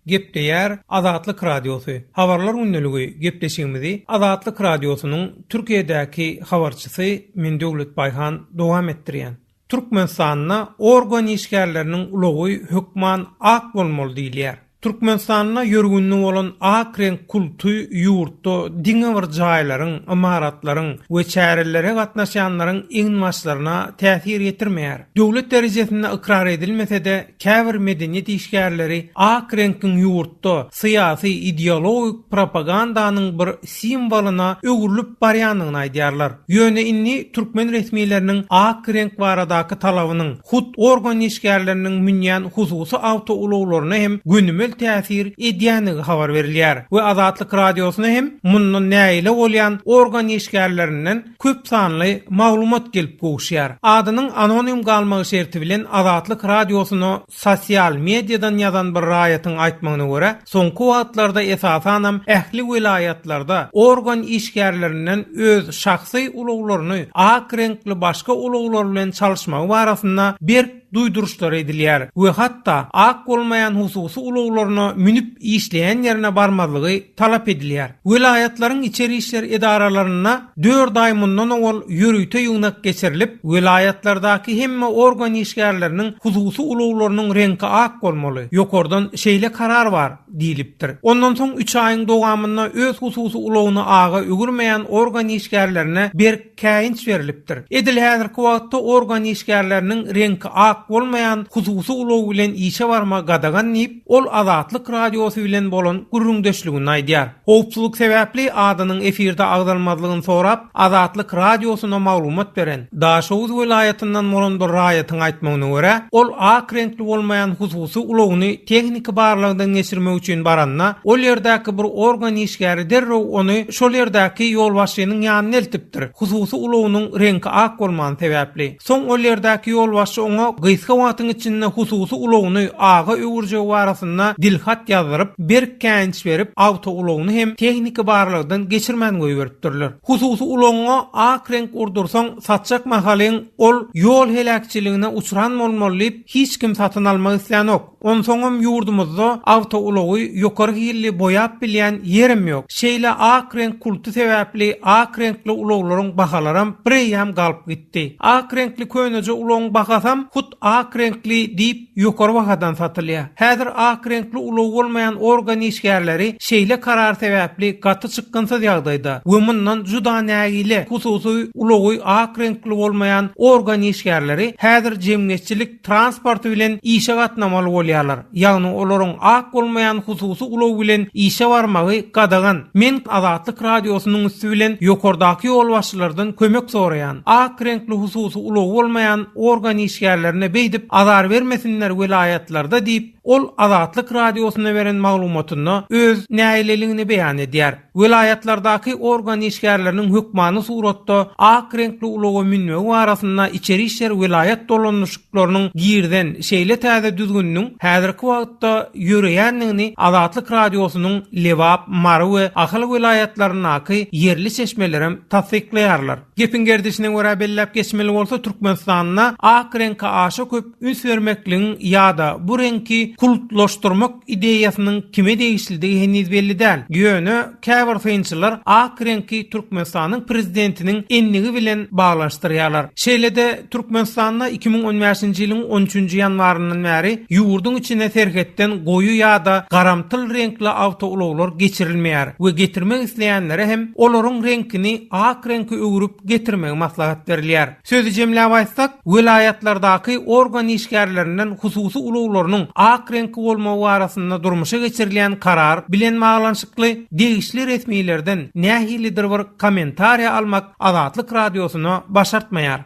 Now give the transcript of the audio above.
Gepleýär Azatlyk Radiosy, Habarlar gündeligi gepleşigimizi Azatlyk Radiosynyň Türkiýedäki habarçysy men Döwlet Baýhan dowam etdirýän. Türkmenistanda organ işgärleriniň ulagy hökman ak bolmaly diýilýär. Türkmenistanda ýörgünli bolan ak reňk kulty ýurtda diňe bir jaýlaryň, ymaratlaryň we çärelere gatnaşýanlaryň eginbaşlaryna täsir ýetirmeýär. Döwlet derejesinde ykrar edilmese-de, käbir medeniýet işgärleri ak reňkiň ýurtda syýasy, ideologik propagandanyň bir simwolyna öwrülip barýandygyny aýdýarlar. Ýöne indi türkmen resmileriniň ak reňk baradaky talabynyň hut organ işgärleriniň münýän hususy awtoulaglaryna hem gönümel täsir edýändigi habar berilýär we Azatlyk Radiosyna hem mundan nägile bolýan organ işgärlerinden köp sanly maglumat gelip gowuşýar. Adynyň anonim galmagy şerti bilen Azatlyk Radiosyna sosial mediadan ýazan bir raýatyň aýtmagyna görä, soňky wagtlarda esasanam ähli welaýatlarda organ işgärlerinden öz şahsy ulaglaryny ak reňkli başga ulaglar bilen çalyşmagy barasynda berk duýduryşlar edilýär we hatda ak bolmaýan hususy ulaglaryna münüp işleýän ýerine barmazlygy talap edilýär. Welaýatlaryň içeri işler edaralarynda dört aý mundan owal ýörite ýygnak geçirilip, welaýatlardaky hemme organ işgärleriniň hususy ulaglarynyň reňki ak bolmaly, ýokardan şeýle karar bar diýlipdir. Ondan soň üç aýyň dowamynda öz hususy ulagyny aga öwürmeýän organ işgärlerine berk käýinç berlipdir. Edil häzirki wagtda organ işgärleriniň reňki ak bolmaýan hususy ulag bilen işe barmagy gadagan diýip, ol Azatlyk Radiosy bilen bolan gürrüňdeşliginde aýdýar. Howpsuzlyk sebäpli adynyň efirde agzalmazlygyny sorap, Azatlyk Radiosyna maglumat beren, Daşoguz welaýatyndan bolan bir raýatyň aýtmagyna görä, ol ak reňkli bolmaýan hususy ulagyny tehniki barlagdan geçirmek üçin baranda, ol ýerdäki bir organ işgäri derrew ony şol ýerdäki ýolbaşçynyň ýanyna eltipdir, hususy ulagynyň reňki ak bolmany sebäpli. Soň ol ýerdäki ýolbaşçy oňa gysga wagtyň içinde hususy ulagyny aga öwürjegi barasynda dilhat ýazdyryp, berk käýinç berip, awtoulagyny hem tehniki barlagdan geçirmän goýberipdirler. Hususy ulagyňa ak reňk urdursaň, satjak mahalyň ol ýol heläkçiligine uçran bolmaly diýip, hiç kim satyn almak islänok. Onsoňam ýurdumyzda awtoulagy ýokary hilli boýap bilýän ýerem ýok. Şeýle ak reňk kulty sebäpli ak reňkli ulaglaryň bahalaram bireýýäm galyp gitdi. Ak reňkli köneje ulagyň bahasam hut ak reňkli diýip ýokary bahadan satylýar. Häzir ak reňkli ulagy bolmaýan organ işgärleri şeýle karar sebäpli gaty çykgynsyz ýagdaýda we mundan juda nägile. Hususy ulagy ak reňkli bolmaýan organ işgärleri häzir jemgyýetçilik transporty bilen işe gatnamaly bolýarlar. Ýagny olaryň ak bolmaýan hususy ulag bilen işe barmagy gadagan. Men Azatlyk Radiosynyň üsti bilen ýokardaky ýolbaşçylardan kömek soraýan. Ak reňkli hususy ulagy bolmaýan organ işgärlerine beýdip azar bermesinler welaýatlarda diýip, ol Azatlyk Radiosyna beren maglumatynda öz nägileligini beýan edýär. Welaýatlardaky organ işgärleriniň hökmany suratda ak reňkli ulaga münmegi barasynda içeri işler welaýat dolanyşyklarynyň girizen şeýle täze düzgüniniň häzirki wagtda ýöreýändigini Azatlyk Radiosynyň Lebap, Mary we Ahal welaýatlaryndaky ýerli çeşmelerem tassyklaýarlar. Gepiň gerdişine görä belläp geçmeli bolsa, Türkmenistanda ak reňke aşa köp üns bermekligiň ýa-da bu reňki kultlaşdyrmak ideýasynyň kime degişlidigi heniz belli däl. Ýöne käbir synçylar ak reňki Türkmenistanyň prezidentiniň endigi bilen baglanyşdyrýarlar. Şeýle-de Türkmenistanda 2015-nji ýylyň on üçünji ýanwaryndan bäri ýurduň içine serhetden goýy ýa-da garamtyl reňkli awtoulaglar geçirilmeýär we getirmek isleýänlere hem olaryň reňkini ak reňke öwrüp getirmegi maslahat berilýär. Sözi jemläp aýtsak, welaýatlardaky organ işgärlerinden hususy ulaglarynyň ak reňki bolmagy barasynda durmuşa geçirilýän karar bilen baglanyşykly degişli resmilerden nähilidir bir kommentariýa almak Azatlyk Radiosyna başartmaýar.